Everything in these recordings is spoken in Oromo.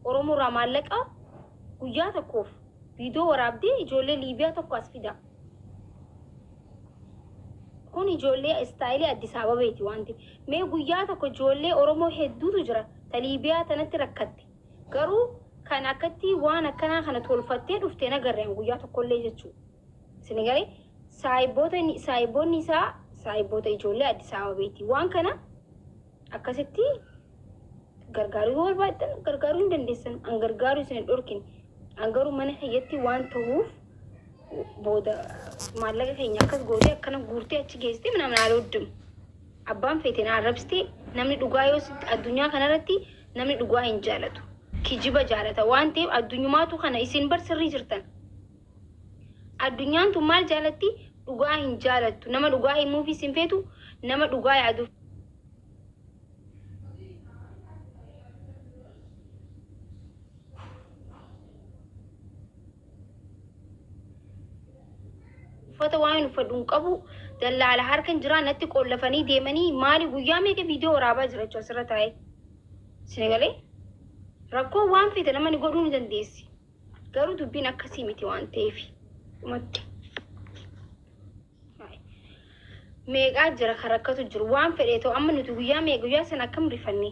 Oromoo irraa maallaqa guyyaa tokkoof viidiyoo waraabdee ijoollee Liibiyaa tokko as fida. Kun ijoollee istaayilii Addis Ababeeti waan ta'eef. Mee guyyaa tokko ijoollee Oromoo hedduutu jira ta Liibiyaa tanatti rakkatte. Garuu kan akkatti waan akkanaa kana tolfattee dhufte hin agarre an guyyaa tokkollee jechuudha. Isin galee saahiboota saahiboonni isaa saahiboota ijoollee Addis Ababeeti. Waan kana akkasitti gargaaruu yoo barbaaddan gargaaruu hin dandeessan. An gargaaruu isin hin dhorkine. An garuu mana kiyyatti waan ta'uuf booda maallaqa keenya akkas gootee akkana guurtee achi geessitee minaamin haala. Abbaan feete na arrabsitee, namni dhugaa yoo sitti, addunyaa kanarratti namni dhugaa hin jaalatu. Kijiba jaalata waan ta'eef addunyumaatu kana isin bar sirrii jirtan. Addunyaan tun maal jaalatti? Dhugaa hin jaalattu. Nama dhugaa himuufis hin feetu, nama dhugaa yaaduuf. Uffata waan hin uffadhu hin qabu, dallaala harkan jiraa, natti qollafanii deemanii. Maali, guyyaa meeqa viidiyoo waraabaa jira jechuudha asirra taa'ee. Isin galee rakkoo waan feete nama ni godhuu ni dandeessi. Garuu dubbiin akkasii miti waan ta'eef dhumatti. Meeqaa jira kan rakkatu jiru, waan fedhe ta'u. Amma nuti guyyaa meeqa guyyaa sana akkam rifanne?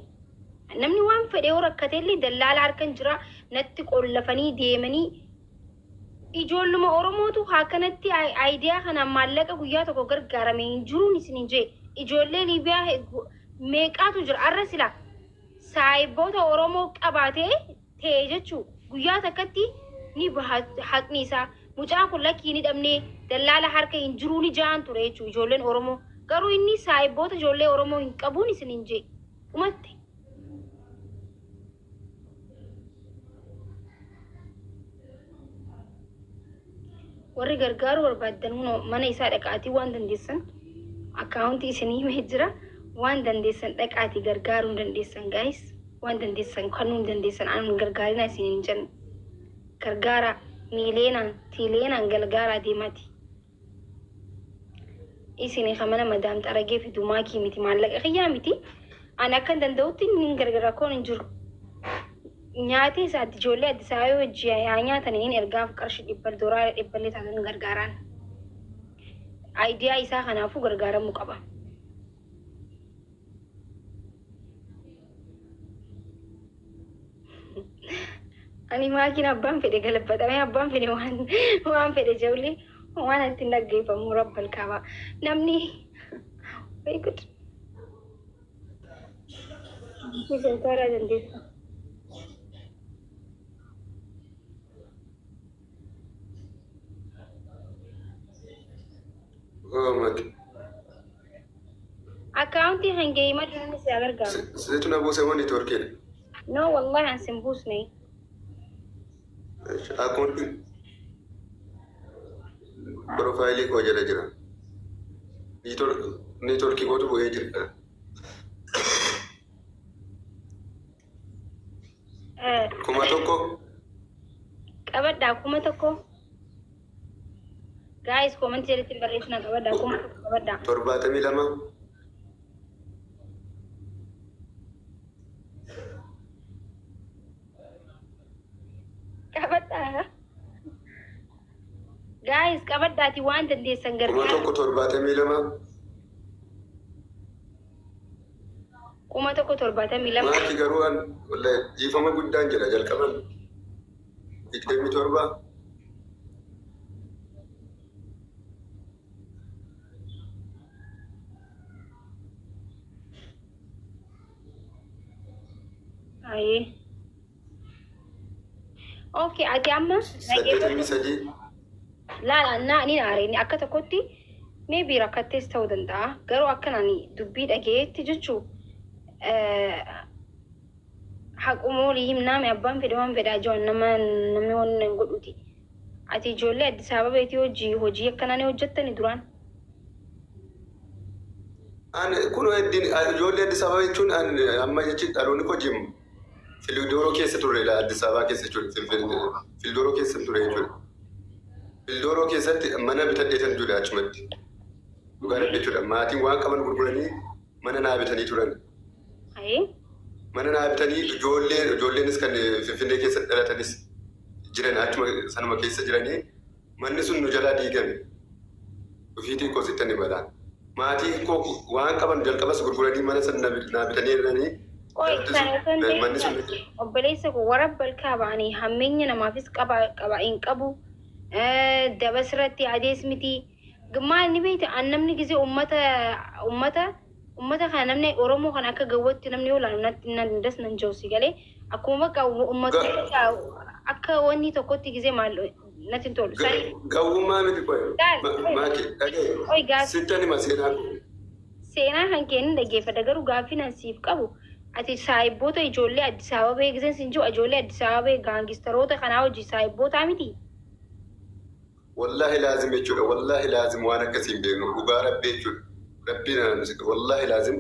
Namni waan fedhe yoo rakkate illee dallaala harkan jira, natti qollafanii deemanii. Ijoolluma Oromootu akkanatti idea kanaan maallaqa guyyaa tokko gargaarame hin jiruun isin hin jee. Ijoollee Liibiyaa meeqaatu jira arra? Sila saahiboota Oromoo qabaatee ta'e jechuu guyyaa takkatti ni baha haqni isaa. Mucaan kun lakkii ni dhabnee, dallaala harka hin jiruu ni ja'an ture jechuu ijoolleen Oromoo. Garuu inni saahiboota ijoollee Oromoo hin qabuun isin hin jee. Dhumatte. Warri gargaaruu barbaaddan hunoo mana isaa dhaqaatii waan dandeessan, akkaawuntii isinii himee jira, waan dandeessan dhaqaatii gargaaruu hin dandeessan. Guys, waan dandeessan kennuu hin dandeessan. Ani gargaarina isin hin jenne, gargaara miileenaan tiileenaan gargaaraa deemaati. Isin ka mana madaam xaragee fidu maakii miti, maallaqa kiyyaa miti. Ani akka hin danda'utti nin gargaara, rakkoon hin jiru. Nyaatee isaatti ijoollee Addis Ababa hojii haa nyaatanii, nin ergaaf qarshii 100, doolaara 100llee taatan gargaaraan. Idea isaa kanaafuu gargaaramuu qaba. Ani maakiin abbaan fedhe galabbatamee, abbaan fedhe waan fedhe jawlee waan itti hin dhaggeeffamu rabbal qaba. Namni way good. Gargaaraa dandeessa. Oh, maki. Akkaawuntii kan ga'e madda namni si haa gargaaru. Situ na buuse moo networkiidha? No, wallahi an sin buusne. Akkaawuntii profaayilii koo jala jira. Networkii kootu bu'ee jira. 1000. Qabadhaa, 1000. Guys, commentii jalatti hin barreessina, qabadhaa, 1000 qabadhaa. 72. Qabadhaa. Guys, qabadhaati waan dandeessan kuma gargaara. tokko 72. 1072. Maaki garuu an wallahi dhiifama guddaan jedha jalqaban. 27. Ayee. Okay, ati amma 83. Laala, naa ni aareen akka tokkotti maybe rakkattees ta'uu danda'a. Garuu akka nani dubbii dhageetti jechuu haquma walii himnaame, abbaan fedhe waan fedhaa jiran nama namni waan hin godhuti. Ati ijoollee Addis Ababeetii hojii akkanaa ni hojjettani duraan? An kun heddiin ijoollee Addis Ababa jechuun an amma jechi dhaloonni koo Jimma. Filidooroo keessa turre la, Addis Ababaa keessa jechuudha. Filidooroo keessa ture jechuudha. Filidooroo keessatti mana bitadheetan ture achumatti. Dhugaa jechuudha. Maatiin waan qaban gurguranii mana naa bitanii turan. Ayee. Mana naa bitanii ijoolleenis kan Finfinnee keessa dhalatanis jiran achuma sanuma keessa jiranii manni sun nu jalaa diigame. Ofiitii koo sitti ni balaa. Maatii koo waan qaban jalqabas gurguranii mana sana naa bitanii jiranii. Qoy, kana osoo hin Manni sun ta'in, obboleessa koo, warra balkaa ba'anii hammeenya namaafis qaba qaba hin qabu. Dabas irratti adees miti. Maal ni beekta, an namni gisee ummata kana, namni Oromoo kana akka gawwatti namni yoo ilaalu natti nan das nan jawsi galee akkuma bakka ummata akka wanni tokkotti gisee maal natti hin tolu. Sani Gawwummaa miti qoy. Gaal. Maaki dhagaye. Qoy, gaaf Sitti anima seenaa koo. Seenaa kan kennu dhaggeeffadha, garuu gaaffii nan siif qabu, ati saayibboota ijoollee Addis Ababee giseen sin jiru, ijoollee Addis Ababee gaangistaroota kanaa hojii saayibbootaa miti. Wallahi laazim jechuudha. Wallahi laazim waan akkasii hin beeknu. Dhugaa Rabbii jechuudha. Rabbii na namsika. Wallahi laazim.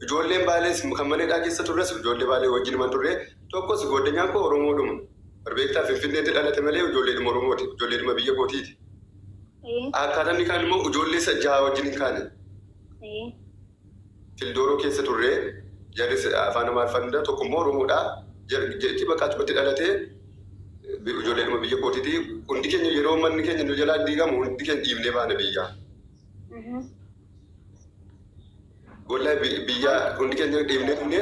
Ijoolleen Baalees kan mana hidhaa keessa turres ijoollee Baalee wajjin man turre tokkos gooddanyaan koo Oromoodhuma. Barbeektaa Finfinneetti dhalate malee ijoolleedhuma Oromooti. Ijoolleedhuma biyya kootiiti. Akkaataan inni kaan immoo ijoollee jaha wajjin hin kaane. Fildooroo keessa turre, jarris afaan Amaariffaan tokko immoo Oromoodha. Jechi bakka achumatti dhalatee ijoolleedhuma biyya kootiiti. Hundi keenya yeroo manni keenya nu jalaa diigamu hundi keenya dhiibnee baane biyyaa. Wallahi biyya hundi keenya dhiibnee dhufnee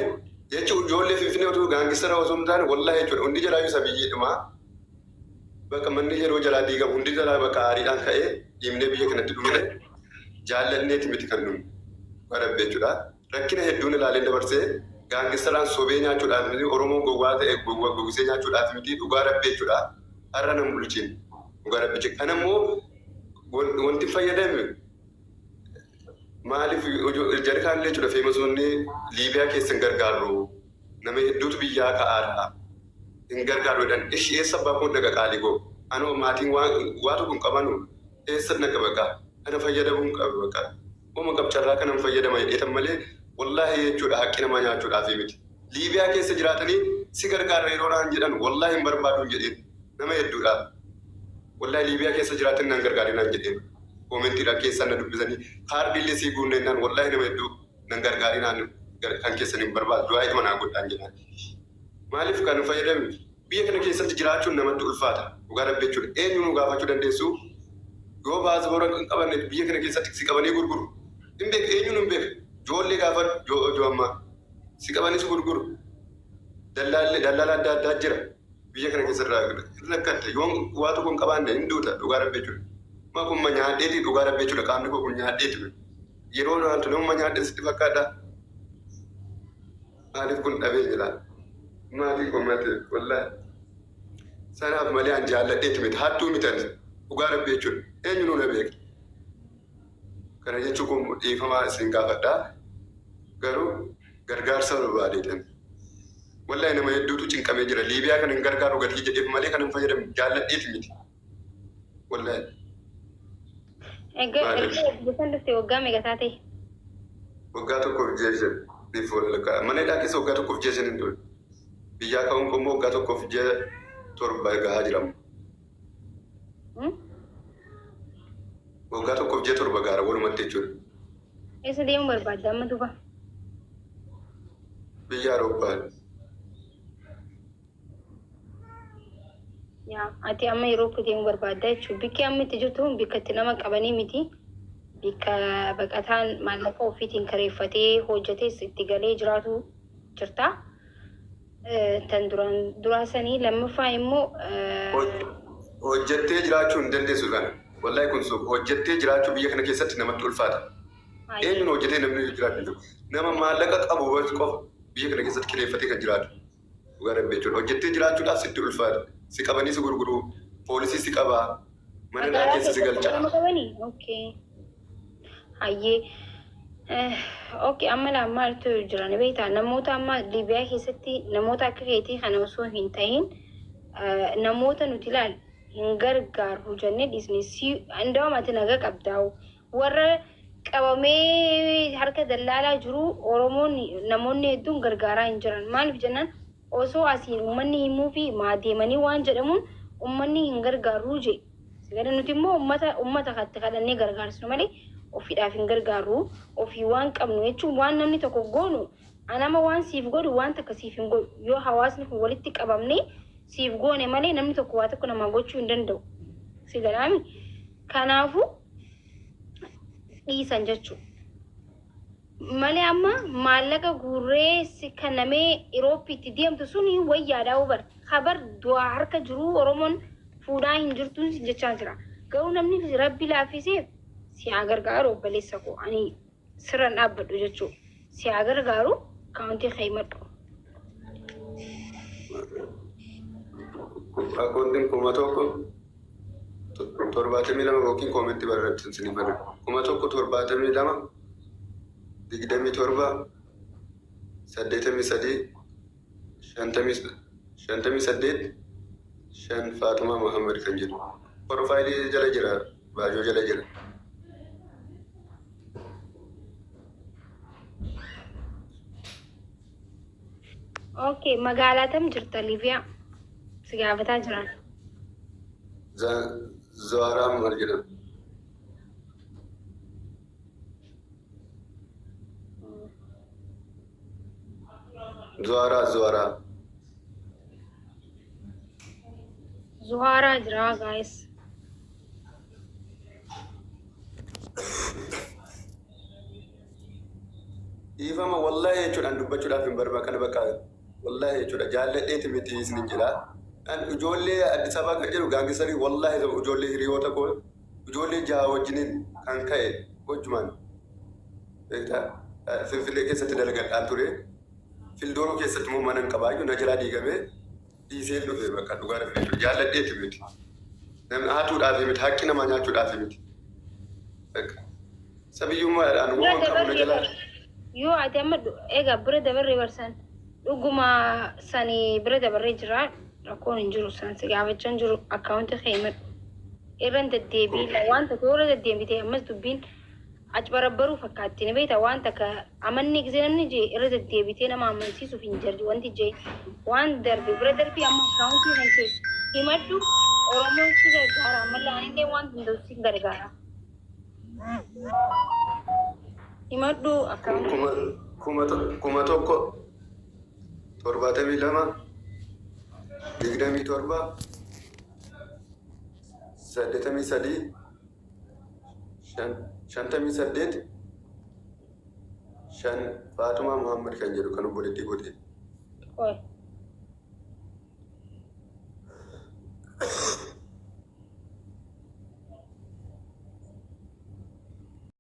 jechuun ijoollee Finfinnee otoo gaangistara osoo hin taane, wallahi jechuudha, hundi jalaa isa biyyeedhuma. Bakka manni yeroo jalaa diigamu hundi jalaa bakka aariidhaan ka'ee dhiibnee biyya kanatti dhufne, jaallanneeti miti kan dhumne. Rabbi jechuudha. Rakkina hedduun ilaalee dabarsee gaangistaraan sobee nyaachuudhaaf miti, Oromoo gowwaa ta'e gowwaa gowwisee nyaachuudhaaf miti, dhugaa Rabbi jechuudha. Har'a nan bulchiin dhugaa Rabbi jechuudha. Kana immoo wanti fayyadame maaliif jarri kaanillee jechuudha, feemasoonni Liibiyaa keessa hin gargaarru, nama hedduutu biyyaa ka'aadha hin gargaaru jedhan. Ishi eessa abbaa kun dhaqa qaalii koo, anoo maatiin waa tokko hin qabanu, eessa naqa? Baqa kana fayyadamuu hin qabu, baqa uuma qabcarraa kanan fayyadama jedheetan malee, wallaahi jechuudha, haqqi namaa nyaachuudhaaf miti. Liibiyaa keessa jiraatanii si gargaarra yeroo naan jedhan, wallaahi hin barbaadu hin jedheen nama hedduudha. Wallaahi Liibiyaa keessa jiraatan naan gargaari naan jedheen. Koomentiidhaan keessaan na dubbisanii kaardii illee sii guunne naan, wallaahi nama hedduu nan gargaari naan, kan keessan hin barbaadu, du'aa ituma naa godhaan jedhaan. Maaliif kan fayyadame, biyya kana keessatti jiraachuun namatti ulfaata. Dhugaa Rabbi jechuudha. Eenyu nu gaafachuu dandeessu, yoo baasboora hin qabanne biyya kana keessatti si qabanii gurguru. Hin beeku, eenyuun hin beeku. Ijoollee gaafadhu, joo ammaa si qabanii si gurguru. Dallaalli dallaala adda addaa jira. Biyya kana keessa rakkatte, yoo waa tokko hin qabaanne hin duuta, dhugaa Rabbi jechuudha. Ma kun ma nyaadheeti, dhugaa Rabbi jechuudha, qaamni koo kun nyaadheeti. Yeroo nyaatu nama nyaadhe sitti fakkaata. Maaliif kun dhabee jira? Maatii koo mate wallaahi. Sanaaf malee an jaalladheeti miti, hattuu miti ani, dhugaa Rabbi jechuudha. Eenyu nu na beeka. Kana jechuun kun dhiifamaa isin gaafadha. Garuu gargaarsa barbaadeetan. Wallahi nama hedduutu cinqamee jira. Liibiyaa kana hin gargaaru gatii jedheef malee kan hin fayyadamu jaalladheeti miti. Wallahi. Egaa erga biyya san dhufte waggaa meeqa taate? Waggaa 1 fi ji'a 5 bifa mana hidhaa keessa waggaa 1 fi ji'a 5 hin ture. Biyyaa ka'uun kun immoo waggaa 1 fi ji'a 7 gahaa jiramu. Waggaa 1 fi ji'a 7 gaara walumatti jechuudha. Eessa deemuu barbaadda amma duuba? Biyya Awurooppaa. Yaa, ati amma yeroo deemuu barbaadda jechuudha. Bikki amma itti jirtu kun bikka itti nama qabanii miti. Bikka baqataan maallaqa ofiitiin kareeffatee hojjetees itti galee jiraatu jirta. Tan duraan duraa sanii lammaffaa immoo Hojjettee jiraachuu hin dandeessu kana. Wallahi kun hojjettee jiraachuu biyya kana keessatti namatti ulfaata. Eenyuun hojjetee namni jiraatu jiru? Nama maallaqa qabu qofa biyya kana keessatti kireeffatee kan jiraatu. Dhugaa Rabbi jechuudha. Hojjettee jiraachuudhaaf sitti ulfaata. Si qabanii si gurguruu, poolisii si qabaa, mana hidhaa Magaalaa keessa si keessatti galcha. nama qabanii? Okay. Hayyee. Okay, amma laa maaltu jira ni beektaa? Namoota amma Liibiyaa keessatti namoota akka keetii kana osoo hin ta'in, namoota nuti ilaal hin gargaarru jennee dhiisne, si andawam ati naga qabdaa'u. Warra qabamee harka dallaalaa jiru Oromoon namoonni hedduun gargaaraa hin jiran. Maaliif jennaan, osoo asiin uummanni himuu fi maa deemanii waan jedhamuun uummanni hin gargaarru je. Sigara nuti immoo ummata katti kadhannee gargaarsinu malee ofiidhaaf hin gargaarru. Ofii waan qabnu jechuun waan namni tokko goonu Anama waan siif godhu waan takka siif hin godhu. Yoo hawaasni kun walitti qabamne siif goone malee namni tokko waa tokko namaa gochuu hin danda'u. Si galaami? Kanaafuu dhiisan jechuudha. Malee amma maallaqa guurree si kennamee Iroopiitti deemtu sun wayyaadhaa hubar. Kabar du'aa harka jiruu Oromoon fuudhaa hin jirtuun jechaa jira. Garuu namni Rabbi laaffiseef si haa gargaaru, obboleessa koo. Ani sirran dhaabbadhu jechuudha. Si haa gargaaru, akkaawuntii kee himadhu. Akkoontiin 1072 yookiin koomentii barreessan sinii barreessa. 1072 27 83 58 5, Faatumaa Muhammad kan jedhu. Profaayilii jala jira, baajoo jala jira. Okay, magaalaa tam jirta Liibiyaa? Si gaafataa jiran. Zawaaraa maal jedhama? Zawaaraa, Zawaaraa. Zuhaaraa jira, guys. Dhiifama, wallaahi jechuudhaan dubbachuudhaaf hin barbaadu kana bakka wallaahi jechuudha jaalladheeti miti isin jedha. An ijoollee Addis Ababaa kan jedhu gaangisarii, wallaahi ijoollee hiriyoota koo ijoollee jaha wajjiniin kan ka'e wajjumaan beektaa Finfinnee keessatti dalagadhaan ture. Fildooroo keessatti immoo mana hin qabaayyuu na jalaa diigamee dhiisee dhufe bakka dhugaa dhufe jechuudha. Jaalladheeti miti. Namni haatuudhaaf miti, haqqi namaa nyaachuudhaaf miti. Sabiyyummaadhaan Bira waan qabu na dabarree jalaa. Yoo ati amma egaa bira dabarree barsan dhuguma sanii bira dabarree jira, rakkoon hin jiru, san si gaafachaa hin jiru. Akkaawuntii kee himadhu. Irra hin deddeebiin waan tokko yoo irra deddeebite ammas dubbiin achi barabbaruu fakkaatti ni beekta. Waan takka amanni gisee namni jee irra deddeebitee nama amansiisuuf hin jirti. Wanti jee waan darbe bira darbii, amma akkaawuntii kan kee himadhu. Oromoon si gargaara, ammallee anillee waan danda'u si gargaara. Himadhu akkaawuntii. 1072 27 83 58 5, Faatumaa Muhammad kan jedhu kan obboleettii goote. Qoy.